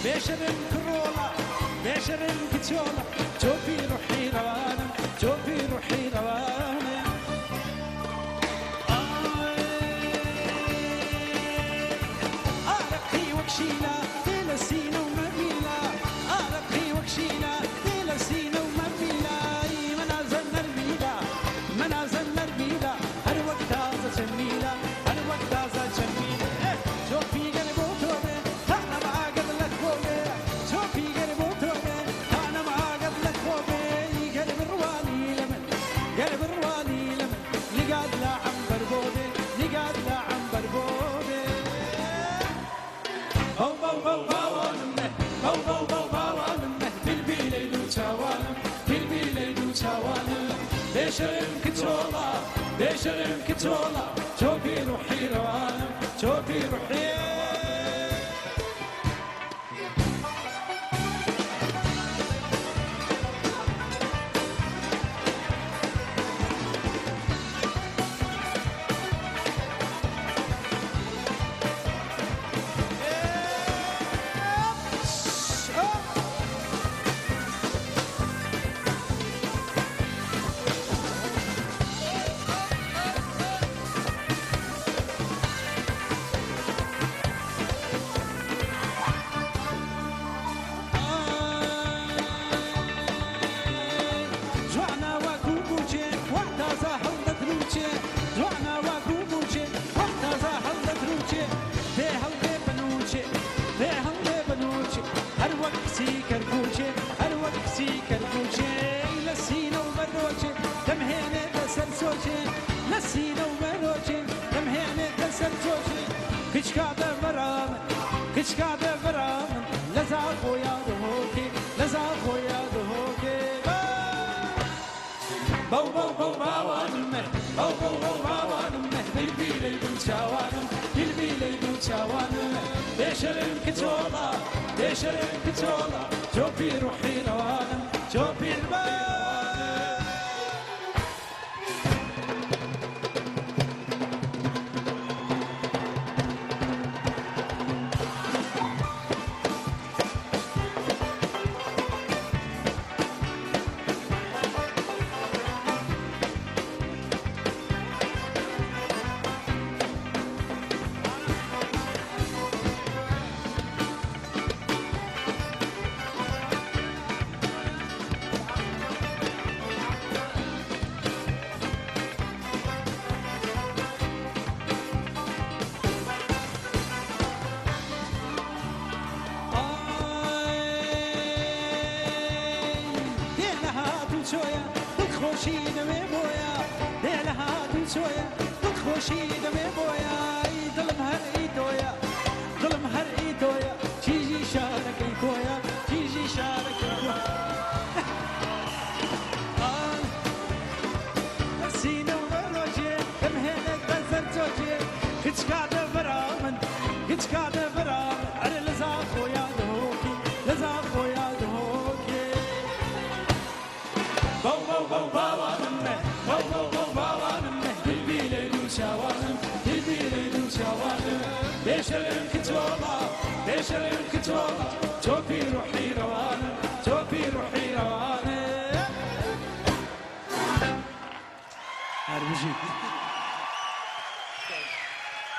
بێشەرم کڕۆڵە، بێشەرم کچۆڵە، چۆپی ڕوحی ڕەوانم، چۆپی ڕوحی ڕەوانم. ئارەقی وەک شیلە دێ لە سینە و مەمیلە، ئارەقی وەک شیلە دێ لە سینە و مەمیلە. مەنازە نەرمیلە، مەنازە نەرمیلە، هەر وەک تازە چەمیلە، هەر وەک تازە چەمیلە. چۆپی گەر بۆ تۆ بێ تا نەم ئاگەر لە خۆ بێ، چۆپی گەر بۆ تۆ بێ تا نەم ئاگەر لە خۆ بێ. گەر بڕوانی لە من، گەر بڕوانی لە من، نیگات لە عەمبەر بۆ بێ، نیگات لە عەمبەر بۆ بێ. بەو بەو بەو باوانم، بەو بەو بەو باوانم، بیلبیلەی دوو چاوانم، بیلبیلەی دوو چاوانم. بێشەرم کچۆڵە، بێشەرم کچۆڵە، چۆپی ڕوحی ڕەوانم، چۆپی ڕوحی. جوانا وەکو بووچێ وەک تازە هەڵدەتروچێ، جوانا وەکو بووچێ وەک تازە هەڵدەتروچێ. پێ هەڵبێ بنوچێ، پێ هەڵبێ بنوچێ، هەر وەک کچی کەرکوچێ، هەر وەک کچی کەرکوچێ. لە سینە و بەرۆچێ دەمهێنێتە سەر سۆچێ، لە سینە و بەرۆچێ دەمهێنێتە سەر سۆچێ. کچکادە بەرامن، کچکادە بەرامن، لە زاخۆیا دهۆکێ، لە زاخۆیا دهۆکێ. بەو بەو بەو باوانم، بەو بەو بەو باوانم، بیلبیلەی دوو چاوانم، بیلبیلەی دوو چاوانم. بێشەرم کچۆڵە، بێشەرم کچۆڵە، چۆپی ڕوحی ڕەوانم، چۆپی ڕوانم. دێ لە هاتوو چۆیە دڵخۆشی دەوێ بۆیە، دێ لە هاتوو چۆیە دڵخۆشی دەوێ بۆیە. دڵم هەر ئی تۆیە، دڵم هەر ئی تۆیە، چیژی شارەکەی کۆیە، چیژی شارەکەی کۆیە. سینە و بەرۆژێ دەمهێنێت بە سەرچۆچێ، کچکادە بەرامن، کچکادە بەرامن، ئەرێ لە زاخۆیا دهۆکی، لە زاخۆیا دهۆکی. باوانم بەو بەو بەو باوانم بیلبیلەی دوو چاوانم بیلبیلەی دوو چاوانم بێشەرم کچۆڵا بێشەرم کچۆڵا.